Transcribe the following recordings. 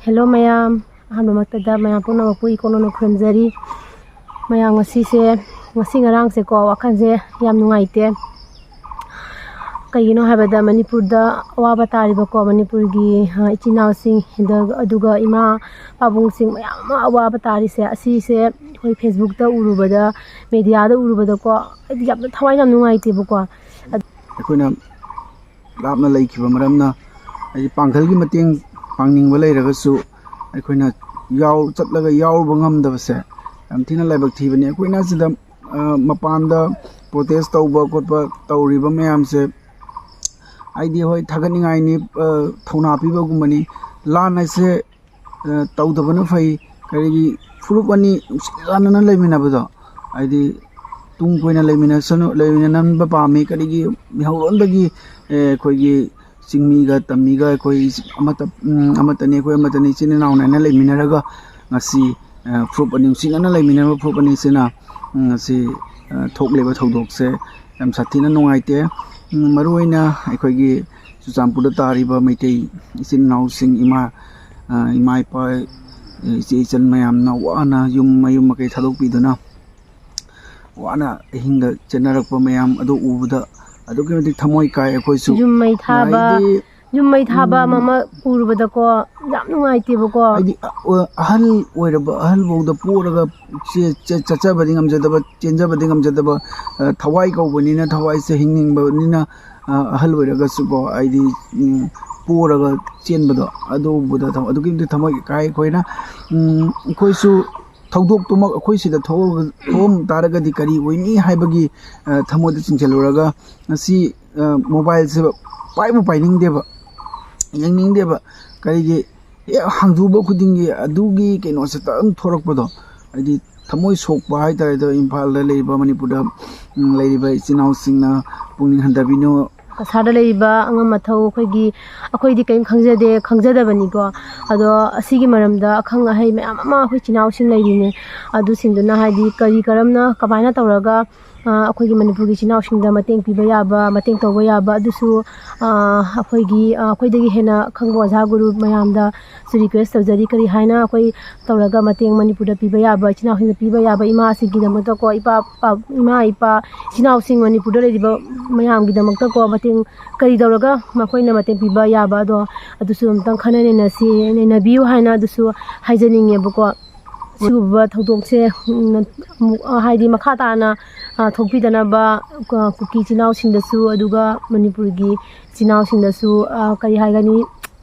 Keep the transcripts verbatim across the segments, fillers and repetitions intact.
Hello ꯃꯌꯥꯝ, ꯑꯍꯥꯟꯕꯃꯛꯇꯗ ꯃꯌꯥꯝ ꯄꯨꯝꯅꯃꯛꯄꯨ ꯏꯀꯣꯛ ꯅꯧꯅ ꯈꯨꯔꯨꯝꯖꯔꯤ꯫ ꯃꯌꯥꯝ, ꯉꯁꯤꯁꯦ, ꯉꯁꯤ ꯉꯔꯥꯡꯁꯦꯀꯣ, ꯋꯥꯈꯜꯁꯦ ꯌꯥꯝ ꯅꯨꯡꯉꯥꯏꯇꯦ꯫ ꯀꯩꯒꯤꯅꯣ ꯍꯥꯏꯕꯗ, ꯃꯅꯤꯄꯨꯔꯗ ꯑꯋꯥꯕ ꯇꯥꯔꯤꯕꯀꯣ, ꯃꯅꯤꯄꯨꯔꯒꯤ, ꯑ, ꯏꯆꯤꯟ ꯏꯅꯥꯎꯁꯤꯡ, ꯑꯗ-, ꯑꯗꯨꯒ ꯏꯃꯥ ꯄꯥꯕꯨꯡꯁꯤꯡ ꯃꯌꯥꯝ ꯑꯃ ꯑꯋꯥꯕ ꯇꯥꯔꯤꯁꯦ, ꯑꯁꯤꯁꯦ ꯑꯩꯈꯣꯏ Facebookꯇ ꯎꯔꯨꯕꯗ, mediaꯗ ꯎꯔꯨꯕꯗꯀꯣ, ꯑꯩꯗꯤ ꯌꯥꯝꯅ ꯊꯋꯥꯏ ꯌꯥꯝ ꯅꯨꯡꯉꯥꯏꯇꯦꯕꯀꯣ꯫ ꯑꯩꯈꯣꯏꯅ ꯂꯥꯞꯅ ꯂꯩꯈꯤꯕ ꯃꯔꯝꯅ, ꯍꯥꯏꯗꯤ, ꯄꯥꯡꯒꯜꯒꯤ ꯃꯇꯦꯡ ꯄꯥꯡꯅꯤꯡꯕ ꯂꯩꯔꯒꯁꯨ, ꯑꯩꯈꯣꯏꯅ ꯌꯥꯎ-, ꯆꯠꯂꯒ ꯌꯥꯎꯔꯨꯕ ꯉꯝꯗꯕꯁꯦ ꯌꯥꯝ ꯊꯤꯅ ꯂꯥꯏꯕꯛ ꯊꯤꯕꯅꯤ꯫ ꯑꯩꯈꯣꯏꯅ ꯁꯤꯗ, ꯑ, ꯃꯄꯥꯟꯗ protest ꯇꯧꯕ ꯈꯣꯠꯄ ꯇꯧꯔꯤꯕ ꯃꯌꯥꯝꯁꯦ, ꯍꯥꯏꯗꯤ, ꯍꯣꯏ, ꯊꯥꯒꯠꯅꯤꯡꯉꯥꯏꯅꯤ, ꯑ, ꯊꯧꯅꯥ ꯄꯤꯕꯒꯨꯝꯕꯅꯤ꯫ ꯂꯥꯟ ꯍꯥꯏꯁꯦ, ꯑ, ꯇꯧꯗꯕꯅ ꯐꯩ꯫ ꯀꯔꯤꯒꯤ? ꯐꯨꯔꯨꯞ ꯑꯅꯤ ꯅꯨꯡꯁꯤ ꯆꯥꯟꯅꯅ ꯂꯩꯃꯤꯟꯅꯕꯗꯣ, ꯍꯥꯏꯗꯤ, ꯇꯨꯡ ꯀꯣꯏꯅ ꯂꯩꯃꯤꯟꯅꯁꯅꯨ, ꯂꯩꯃꯤꯟꯅꯅꯕ ꯄꯥꯝꯃꯤ꯫ ꯀꯔꯤꯒꯤ? ꯃꯤꯍꯧꯔꯣꯟꯗꯒꯤ, ꯑꯦ, ꯑꯩꯈꯣꯏꯒꯤ ꯆꯤꯡꯃꯤꯒ ꯇꯝꯃꯤꯒ ꯑꯩꯈꯣꯏ ꯑꯃꯠꯇ, ꯎꯝ, ꯑꯃꯠꯇꯅꯤ, ꯑꯩꯈꯣꯏ ꯑꯃꯠꯇꯅꯤ, ꯏꯆꯤꯟ ꯏꯅꯥꯎꯅꯤ ꯍꯥꯏꯅ ꯂꯩꯃꯤꯟꯅꯔꯒ ꯉꯁꯤ, ꯑ, ꯐꯨꯔꯨꯞ ꯑꯅꯤ, ꯅꯨꯡꯁꯤꯅꯅ ꯂꯩꯃꯤꯟꯅꯔꯕ ꯐꯨꯔꯨꯞ ꯑꯅꯤꯁꯤꯅ, ꯎꯝ, ꯉꯁꯤ, ꯑ, ꯊꯣꯛꯂꯤꯕ ꯊꯧꯗꯣꯛꯁꯦ ꯌꯥꯝ ꯁꯥꯊꯤꯅ ꯅꯨꯡꯉꯥꯏꯇꯦ꯫ ꯎꯝ, ꯃꯔꯨꯑꯣꯏꯅ ꯑꯩꯈꯣꯏꯒꯤ ꯆꯨꯔꯆꯥꯟꯄꯨꯔꯗ ꯇꯥꯔꯤꯕ ꯃꯩꯇꯩ ꯏꯆꯤꯟ ꯏꯅꯥꯎꯁꯤꯡ, ꯏꯃꯥ, ꯑ, ꯏꯃꯥ ꯏꯄꯥ, ꯏꯆꯦ ꯏꯆꯟ ꯃꯌꯥꯝꯅ ꯋꯥꯅ ꯌꯨꯝ ꯃꯌꯨꯝ ꯃꯀꯩ ꯊꯥꯗꯣꯛꯄꯤꯗꯨꯅ ꯋꯥꯅ ꯑꯍꯤꯡꯗ ꯆꯦꯟꯅꯔꯛꯄ ꯃꯌꯥꯝ ꯑꯗꯨ ꯎꯕꯗ ꯑꯗꯨꯛꯀꯤ ꯃꯇꯤꯛ ꯊꯃꯣꯏ ꯀꯥꯏ ꯑꯩꯈꯣꯏꯁꯨ꯫ ꯌꯨꯝ ꯃꯩ ꯊꯥꯕ, ꯍꯥꯏꯗꯤ, ꯌꯨꯝ ꯃꯩ ꯊꯥꯕ ꯎꯝ꯫ ꯑꯃ ꯑꯃ ꯎꯔꯨꯕꯗꯀꯣ, ꯌꯥꯝ ꯅꯨꯡꯉꯥꯏꯇꯦꯕꯀꯣ꯫ ꯍꯥꯏꯗꯤ, ꯑ-, ꯑꯍꯜ ꯑꯣꯏꯔꯕ, ꯑꯍꯜ ꯐꯥꯎꯗ ꯄꯣꯔꯒ ꯆꯦ-, ꯆꯦ-, ꯆꯠꯆꯕꯗꯤ ꯉꯝꯖꯗꯕ, ꯆꯦꯟꯖꯕꯗꯤ ꯉꯝꯖꯗꯕ, ꯑ, ꯊꯋꯥꯏ ꯀꯧꯕꯅꯤꯅ, ꯊꯋꯥꯏꯁꯦ ꯍꯤꯡꯅꯤꯡꯕꯅꯤꯅ, ꯑ, ꯑꯍꯜ ꯑꯣꯏꯔꯒꯁꯨꯀꯣ, ꯍꯥꯏꯗꯤ, ꯎꯝ, ꯄꯣꯔꯒ ꯆꯦꯟꯕꯗꯣ, ꯑꯗꯨ ꯎꯕꯗ ꯊꯝ-, ꯑꯗꯨꯛꯀꯤ ꯃꯇꯤꯛ ꯊꯃꯣꯏ ꯀꯥꯏ꯫ ꯑꯩꯈꯣꯏꯅ, ꯎꯝ, ꯑꯩꯈꯣꯏꯁꯨ ꯊꯧꯗꯣꯛꯇꯨꯃꯛ ꯑꯩꯈꯣꯏ ꯁꯤꯗ ꯊꯣꯛꯑꯒ, ꯊꯣꯛꯑꯝ ꯇꯥꯔꯒꯗꯤ ꯀꯔꯤ ꯑꯣꯏꯅꯤ ꯍꯥꯏꯕꯒꯤ, ꯑ, ꯊꯃꯣꯏꯗ ꯆꯤꯡꯁꯤꯜꯂꯨꯔꯒ ꯉꯁꯤ, ꯑ, mobileꯁꯦ ꯄꯥꯏꯕꯨ ꯄꯥꯏꯅꯤꯡꯗꯦꯕ, ꯌꯦꯡꯅꯤꯡꯗꯦꯕ꯫ ꯀꯔꯤꯒꯤ? ꯍꯦꯛ ꯍꯥꯡꯗꯣꯛꯎꯕ ꯈꯨꯗꯤꯡꯒꯤ ꯑꯗꯨꯒꯤ ꯀꯩꯅꯣꯁꯦ ꯑꯗꯨꯝ ꯊꯣꯔꯛꯄꯗꯣ, ꯍꯥꯏꯗꯤ ꯊꯃꯣꯏ ꯁꯣꯛꯄ ꯍꯥꯏꯇꯥꯔꯦ꯫ ꯑꯗꯣ ꯏꯝꯐꯥꯜꯗ ꯂꯩꯔꯤꯕ, ꯃꯅꯤꯄꯨꯔꯗ, ꯎꯝ, ꯂꯩꯔꯤꯕ ꯏꯆꯤꯟ ꯏꯅꯥꯎꯁꯤꯡꯅ ꯄꯨꯛꯅꯤꯡ ꯍꯟꯊꯕꯤꯅꯨ꯫ ꯀꯁꯥꯔꯗ ꯂꯩꯔꯤꯕ ꯑꯉꯝ ꯑꯊꯧ ꯑꯩꯈꯣꯏꯒꯤ, ꯑꯩꯈꯣꯏꯗꯤ ꯀꯔꯤꯝ ꯈꯪꯖꯗꯦ, ꯈꯪꯖꯗꯕꯅꯤꯀꯣ꯫ ꯑꯗꯣ ꯑꯁꯤꯒꯤ ꯃꯔꯝꯗ ꯑꯈꯪ ꯑꯍꯩ ꯃꯌꯥꯝ ꯑꯃ ꯑꯩꯈꯣꯏ ꯏꯆꯤꯟ ꯏꯅꯥꯎꯁꯤꯡ ꯂꯩꯔꯤꯅꯦ꯫ ꯑꯗꯨꯁꯤꯡꯗꯨꯅ ꯍꯥꯏꯗꯤ ꯀꯔꯤ ꯀꯔꯝꯅ ꯀꯃꯥꯏꯅ ꯇꯧꯔꯒ ꯑꯩꯈꯣꯏꯒꯤ ꯃꯅꯤꯄꯨꯔꯒꯤ ꯏꯆꯤꯟ ꯏꯅꯥꯎꯁꯤꯡꯗ ꯃꯇꯦꯡ ꯄꯤꯕ ꯌꯥꯕ, ꯃꯇꯦꯡ ꯇꯧꯕ ꯌꯥꯕ, ꯑꯗꯨꯁꯨ ꯑꯩꯈꯣꯏꯒꯤ ꯑꯩꯈꯣꯏꯗꯒꯤ ꯍꯦꯟꯅ ꯈꯪꯕ ꯑꯣꯖꯥ ꯒꯨꯔꯨ ꯃꯌꯥꯝꯗꯁꯨ ꯔꯤꯀ꯭ꯋꯦꯁ ꯇꯧꯖꯔꯤ꯫ ꯀꯔꯤ ꯍꯥꯏꯅ ꯑꯩꯈꯣꯏ ꯇꯧꯔꯒ ꯃꯇꯦꯡ ꯃꯅꯤꯄꯨꯔꯗ ꯄꯤꯕ ꯌꯥꯕ, ꯏꯆꯤꯟ ꯏꯅꯥꯎꯁꯤꯡꯗ ꯄꯤꯕ ꯌꯥꯕ, ꯏꯃꯥꯁꯤꯡꯒꯤꯗꯃꯛꯇꯀꯣ, ꯏꯄꯥ, ꯏꯄꯥ, ꯏꯃꯥ, ꯏꯄꯥ, ꯏꯆꯤꯟ ꯏꯅꯥꯎꯁꯤꯡ ꯃꯅꯤꯄꯨꯔꯗ ꯂꯩꯔꯤꯕ ꯃꯌꯥꯝꯒꯤꯗꯃꯛꯇꯀꯣ, ꯃꯇꯦꯡ ꯀꯔꯤ ꯇꯧꯔꯒ ꯃꯈꯣꯏꯅ ꯃꯇꯦꯡ ꯄꯤꯕ ꯌꯥꯕ ꯑꯗꯣ, ꯑꯗꯨꯁꯨ ꯑꯃꯨꯛꯇꯪ ꯈꯟꯅ ꯅꯩꯅꯁꯤ, ꯅꯩꯅꯕꯤꯌꯨ ꯍꯥꯏꯅ ꯑꯗꯨꯁꯨ ꯍꯥꯏꯖꯅꯤꯡꯉꯦꯕꯀꯣ꯫ ꯁꯤꯒꯨꯝꯕ ꯊꯧꯗꯣꯛꯁꯦ, ꯎꯝ, ꯑꯃꯨꯛ, ꯍꯥꯏꯗꯤ ꯃꯈꯥ ꯇꯥꯅ, ꯑ, ꯊꯣꯛꯄꯤꯗꯅꯕ, ꯑ, ꯀꯨꯀꯤ ꯏꯆꯤꯟ ꯏꯅꯥꯎꯁꯤꯡꯗꯁꯨ, ꯑꯗꯨꯒ ꯃꯅꯤꯄꯨꯔꯒꯤ ꯏꯆꯤꯟ ꯏꯅꯥꯎꯁꯤꯡꯗꯁꯨ, ꯑ, ꯀꯔꯤ ꯍꯥꯏꯒꯅꯤ,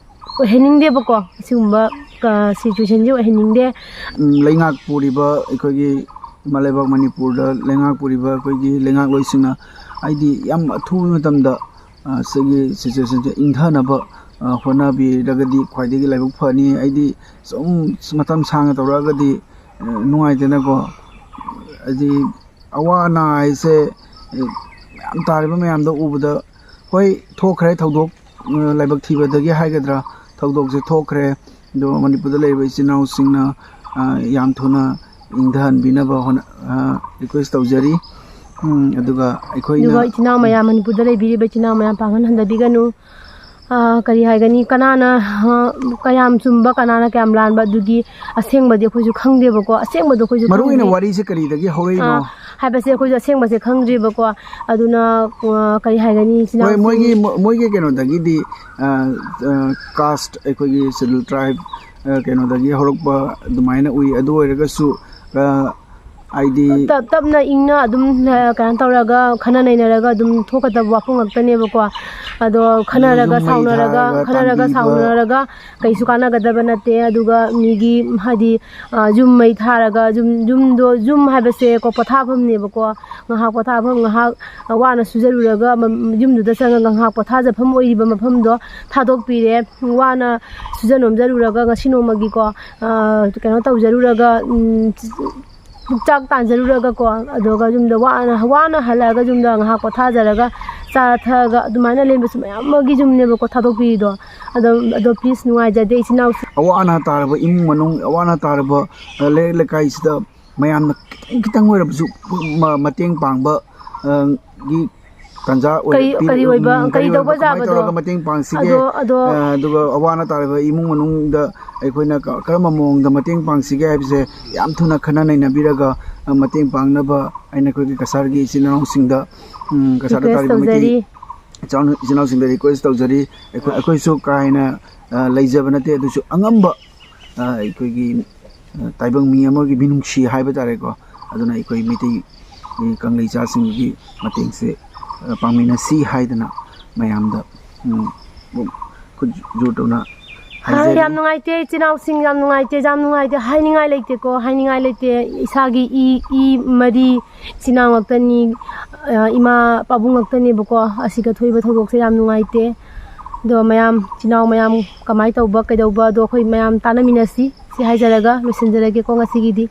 ꯑꯣꯏꯍꯟꯅꯤꯡꯗꯦꯕꯀꯣ꯫ ꯑꯁꯤꯒꯨꯝꯕ, ꯑ, ꯁꯤꯆꯨꯋꯦꯁꯟꯁꯦ ꯑꯣꯏꯍꯟꯅꯤꯡꯗꯦ꯫ ꯎꯝ, ꯂꯩꯉꯥꯛ ꯄꯨꯔꯤꯕ ꯑꯩꯈꯣꯏꯒꯤ ꯏꯃꯥ ꯂꯩꯕꯥꯛ ꯃꯅꯤꯄꯨꯔꯗ ꯂꯩꯉꯥꯛ ꯄꯨꯔꯤꯕ ꯑꯩꯈꯣꯏꯒꯤ ꯂꯩꯉꯥꯛꯂꯣꯏꯁꯤꯡꯅ ꯍꯥꯏꯗꯤ ꯌꯥꯝ ꯑꯊꯨꯕ ꯃꯇꯝꯗ, ꯑ, ꯁꯤꯒꯤ ꯁꯤꯆꯨꯋꯦꯁꯟꯁꯦ ꯏꯪꯊꯅꯕ, ꯑ, ꯍꯣꯠꯅꯕꯤꯔꯒꯗꯤ ꯈ꯭ꯋꯥꯏꯗꯒꯤ ꯂꯥꯏꯕꯛ ꯐꯅꯤ꯫ ꯍꯥꯏꯗꯤ ꯁꯨꯝ ꯃꯇꯝ ꯁꯥꯡꯅ ꯇꯧꯔꯛꯑꯒꯗꯤ, ꯑ, ꯅꯨꯡꯉꯥꯏꯇꯦꯅꯀꯣ꯫ ꯍꯥꯏꯗꯤ ꯑꯋꯥ ꯑꯅꯥ ꯍꯥꯏꯁꯦ, ꯑ, ꯃꯌꯥꯝ ꯇꯥꯔꯤꯕ ꯃꯌꯥꯝꯗꯣ ꯎꯕꯗ, ꯍꯣꯏ, ꯊꯣꯛꯈ꯭ꯔꯦ ꯊꯧꯗꯣꯛ, ꯑ, ꯂꯥꯏꯕꯛ ꯊꯤꯕꯗꯒꯤ ꯍꯥꯏꯒꯗ꯭ꯔꯥ, ꯊꯧꯗꯣꯛꯁꯦ ꯊꯣꯛꯈ꯭ꯔꯦ꯫ ꯑꯗꯣ ꯃꯅꯤꯄꯨꯔꯗ ꯂꯩꯔꯤꯕ ꯏꯆꯤꯟ ꯏꯅꯥꯎꯁꯤꯡꯅ, ꯑ, ꯌꯥꯝ ꯊꯨꯅ ꯏꯪꯊꯍꯟꯕꯤꯅꯕ ꯍꯣꯠꯅ-, ꯑ, ꯔꯤꯀ꯭ꯋꯦꯁ ꯇꯧꯖꯔꯤ꯫ ꯎꯝ, ꯑꯗꯨꯒ ꯑꯩꯈꯣꯏꯅ ꯑꯗꯨꯒ ꯏꯆꯤꯟ ꯏꯅꯥꯎ ꯃꯌꯥꯝ, ꯃꯅꯤꯄꯨꯔꯗ ꯂꯩꯕꯤꯔꯤꯕ ꯏꯆꯤꯟ ꯏꯅꯥꯎ ꯃꯌꯥꯝ ꯄꯥꯡꯒꯜ ꯍꯟꯊꯕꯤꯒꯅꯨ꯫ ꯑ, ꯀꯔꯤ ꯍꯥꯏꯒꯅꯤ, ꯀꯅꯥꯅ, ꯑ, ꯀꯌꯥꯝ ꯆꯨꯝꯕ, ꯀꯅꯥꯅ ꯀꯌꯥꯝ ꯂꯥꯟꯕ, ꯑꯗꯨꯒꯤ ꯑꯁꯦꯡꯕꯗꯤ ꯑꯩꯈꯣꯏꯁꯨ ꯈꯪꯗꯦꯕꯀꯣ꯫ ꯑꯁꯦꯡꯕꯗꯣ ꯑꯩꯈꯣꯏꯁꯨ ꯃꯔꯨ ꯑꯣꯏꯅ ꯈꯪꯗꯦ꯫ ꯋꯥꯔꯤꯁꯦ ꯀꯔꯤꯗꯒꯤ ꯍꯧꯔꯛꯏꯅꯣ? ꯑ, ꯍꯥꯏꯕꯁꯦ ꯑꯩꯈꯣꯏꯁꯨ ꯑꯁꯦꯡꯕꯁꯦ ꯈꯪꯗ꯭ꯔꯤꯕꯀꯣ꯫ ꯑꯗꯨꯅ, ꯑ, ꯀꯔꯤ ꯍꯥꯏꯒꯅꯤ, ꯏꯆꯤꯟ ꯍꯣꯏ, ꯏꯅꯥꯎꯁꯤꯡ ꯃꯣꯏꯒꯤ, ꯃꯣ-, ꯃꯣꯏꯒꯤ ꯀꯩꯅꯣꯗꯒꯤꯗꯤ, ꯑ, ꯑ, ꯀꯥꯁ, ꯑꯩꯈꯣꯏꯒꯤ ꯁꯦꯗꯨꯜ ꯇ꯭ꯔꯥꯏꯕ, ꯑ, ꯀꯩꯅꯣꯗꯒꯤ ꯍꯧꯔꯛꯄ ꯑꯗꯨꯃꯥꯏꯅ ꯎꯏ꯫ ꯑꯗꯨ ꯑꯣꯏꯔꯒꯁꯨ, ꯑ, ꯍꯥꯏꯗꯤ ꯇꯞ-, ꯇꯞꯅ ꯏꯪꯅ ꯑꯗꯨꯝ, ꯑ, ꯀꯩꯅꯣ ꯇꯧꯔꯒ, ꯈꯟꯅ ꯅꯩꯅꯔꯒ ꯑꯗꯨꯝ ꯊꯣꯛꯀꯗꯕ ꯋꯥꯐꯝ ꯉꯥꯛꯇꯅꯦꯕꯀꯣ꯫ ꯑꯗꯣ ꯈꯟꯅꯔꯒ, ꯌꯨꯝ ꯃꯩ ꯁꯥꯎꯅꯔꯒ, ꯊꯥꯔꯒ ꯈꯟꯅꯔꯒ, ꯇꯥꯟꯕꯤꯕ꯫ ꯁꯥꯎꯅꯔꯒ ꯀꯩꯁꯨ ꯀꯥꯟꯅꯒꯗꯕ ꯅꯠꯇꯦ꯫ ꯑꯗꯨꯒ ꯃꯤꯒꯤ, ꯍꯥꯏꯗꯤ, ꯑ, ꯌꯨꯝ ꯃꯩ ꯊꯥꯔꯒ, ꯌꯨꯝ, ꯌꯨꯝꯗꯣ, ꯌꯨꯝ ꯍꯥꯏꯕꯁꯦꯀꯣ, ꯄꯣꯊꯥꯐꯝꯅꯦꯕꯀꯣ꯫ ꯉꯥꯏꯍꯥꯛ ꯄꯣꯊꯥꯐꯝ, ꯉꯥꯏꯍꯥꯛ, ꯑ, ꯋꯥꯅ ꯁꯨꯖꯔꯨꯔꯒ ꯃ-, ꯌꯨꯝꯗꯨꯗ ꯆꯪꯉꯒ ꯉꯥꯏꯍꯥꯛ ꯄꯣꯊꯥꯖꯐꯝ ꯑꯣꯏꯔꯤꯕ ꯃꯐꯝꯗꯣ ꯊꯥꯗꯣꯛꯄꯤꯔꯦ꯫ ꯋꯥꯅ ꯁꯨꯖ ꯅꯣꯝꯖꯔꯨꯔꯒ ꯉꯁꯤ ꯅꯣꯡꯃꯒꯤꯀꯣ, ꯑ, ꯀꯩꯅꯣ ꯇꯧꯖꯔꯨꯔꯒ, ꯎꯝ, ꯄꯨꯛꯆꯥꯛ ꯇꯥꯟꯖꯔꯨꯔꯒꯀꯣ, ꯑꯗꯨꯒ ꯌꯨꯝꯗ ꯋꯥꯅ, ꯋꯥꯅ ꯍꯜꯂꯛꯑꯒ ꯌꯨꯝꯗ ꯉꯥꯏꯍꯥꯛ ꯄꯣꯊꯥꯖꯔꯒ ꯆꯥ ꯊꯛꯑꯒ ꯑꯗꯨꯃꯥꯏꯅ ꯂꯦꯟꯕꯁꯨ ꯃꯌꯥꯝ ꯑꯃꯒꯤ ꯌꯨꯝꯅꯦꯕꯀꯣ ꯊꯥꯗꯣꯛꯄꯤꯔꯤꯗꯣ꯫ ꯑꯗꯣ, ꯑꯗꯣ please, ꯅꯨꯡꯉꯥꯏꯖꯗꯦ ꯏꯆꯤꯟ ꯏꯅꯥꯎꯁꯤꯡ꯫ ꯑꯋꯥ ꯑꯅꯥ ꯇꯥꯔꯕ ꯏꯃꯨꯡ ꯃꯅꯨꯡ, ꯑꯋꯥ ꯑꯅꯥ ꯇꯥꯔꯕ, ꯑ, ꯂꯩꯔꯛ ꯂꯩꯀꯥꯏꯁꯤꯗ ꯃꯌꯥꯝꯅ ꯈꯤꯇꯪ ꯈꯤꯇꯪ ꯑꯣꯏꯔꯕꯁꯨ ꯃ- ꯃꯇꯦꯡ ꯄꯥꯡꯕ ꯑ, ꯒꯤ ꯇꯥꯟꯖꯥ ꯑꯣꯏ- ꯀꯔꯤ- ꯄꯤ- ꯀꯔꯤ ꯑꯣꯏꯕ- ꯎꯝ, ꯀꯔꯤ ꯀꯔꯤ ꯇꯧꯕ ꯑꯣꯏꯕ, ꯀꯃꯥꯏꯅ ꯌꯥꯕꯗꯣ? ꯇꯧꯔꯒ ꯃꯇꯦꯡ ꯄꯥꯡꯁꯤꯒꯦ? ꯑꯗꯣ- ꯑꯗꯣ ꯑ, ꯑꯗꯨꯒ ꯑꯋꯥ ꯑꯅꯥ ꯇꯥꯔꯤꯕ ꯏꯃꯨꯡ ꯃꯅꯨꯡꯗ ꯑꯩꯈꯣꯏꯅ ꯀ- ꯀꯔꯝꯕ ꯃꯑꯣꯡꯗ ꯃꯇꯦꯡ ꯄꯥꯡꯁꯤꯒꯦ ꯍꯥꯏꯕꯁꯦ ꯌꯥꯝ ꯊꯨꯅ ꯈꯟꯅ ꯅꯩꯅꯕꯤꯔꯒ ꯑ, ꯃꯇꯦꯡ ꯄꯥꯡꯅꯕ ꯑꯩꯅ ꯑꯩꯈꯣꯏꯒꯤ ꯀꯁꯥꯔꯒꯤ ꯏꯆꯤꯟ ꯏꯅꯥꯎꯁꯤꯡꯗ, ꯎꯝ, ꯀꯁꯥꯔꯗ ꯔꯤꯀ꯭ꯋꯦꯁ ꯇꯥꯔꯤꯕ ꯃꯩꯇꯩ ꯇꯧꯖꯔꯤ꯫ ꯏꯆꯥꯎ- ꯏꯆꯤꯟ ꯏꯅꯥꯎꯁꯤꯡꯗ ꯔꯤꯀ꯭ꯋꯦꯁ ꯇꯧꯖꯔꯤ꯫ ꯑꯩꯈꯣꯏ ꯑꯩꯈꯣꯏꯁꯨ ꯀꯥ ꯍꯦꯟꯅ ꯑ, ꯂꯩꯖꯕ ꯅꯠꯇꯦ, ꯑꯗꯨꯁꯨ ꯑꯉꯝꯕ ꯑ, ꯑꯩꯈꯣꯏꯒꯤ ꯑ, ꯇꯥꯏꯕꯪ ꯃꯤ ꯑꯃꯒꯤ ꯃꯤꯅꯨꯡꯁꯤ ꯍꯥꯏꯕ ꯇꯥꯔꯦꯀꯣ꯫ ꯑꯗꯨꯅ ꯑꯩꯈꯣꯏ ꯃꯩꯇꯩ ꯀꯪꯂꯩ ꯏꯆꯥꯁꯤꯡꯒꯤ ꯃꯇꯦꯡꯁꯦ ꯑ, ꯄꯥꯡꯃꯤꯟꯅꯁꯤ ꯍꯥꯏꯗꯅ ꯃꯌꯥꯝꯗ, ꯎꯝ, ꯈꯨꯠ ꯖꯣꯔ ꯇꯧꯅ ꯍꯥꯏꯖꯔꯤ꯫ ꯌꯥꯝ ꯅꯨꯡꯉꯥꯏꯇꯦ ꯏꯆꯤꯟ ꯏꯅꯥꯎꯁꯤꯡ, ꯌꯥꯝ ꯅꯨꯡꯉꯥꯏꯇꯦ, ꯌꯥꯝ ꯅꯨꯡꯉꯥꯏꯇꯦ, ꯍꯥꯏꯅꯤꯡꯉꯥꯏ ꯂꯩꯇꯦꯀꯣ, ꯍꯥꯏꯅꯤꯡꯉꯥꯏ ꯂꯩꯇꯦ꯫ ꯏꯁꯥꯒꯤ ꯏ ꯏ ꯃꯔꯤ ꯏꯆꯤꯟ ꯏꯅꯥꯎ ꯉꯥꯛꯇꯅꯤ, ꯑ, ꯏꯃꯥ ꯄꯥꯕꯨꯡ ꯉꯥꯛꯇꯅꯦꯕꯀꯣ꯫ ꯑꯁꯤꯒ ꯊꯣꯛꯏꯕ ꯊꯧꯗꯣꯛꯁꯦ ꯌꯥꯝ ꯅꯨꯡꯉꯥꯏꯇꯦ꯫ ꯑꯗꯣ ꯃꯌꯥꯝ ꯏꯆꯤꯟ ꯏꯅꯥꯎ ꯃꯌꯥꯝ ꯀꯃꯥꯏꯅ ꯇꯧꯕ ꯀꯩꯗꯧꯕ ꯑꯗꯣ ꯑꯩꯈꯣꯏ ꯃꯌꯥꯝ ꯇꯥꯟꯅꯃꯤꯟꯅꯁꯤ꯫ ꯁꯤ ꯍꯥꯏꯖꯔꯒ ꯂꯣꯏꯁꯤꯟꯖꯔꯒꯦꯀꯣ ꯉꯁꯤꯒꯤꯗꯤ꯫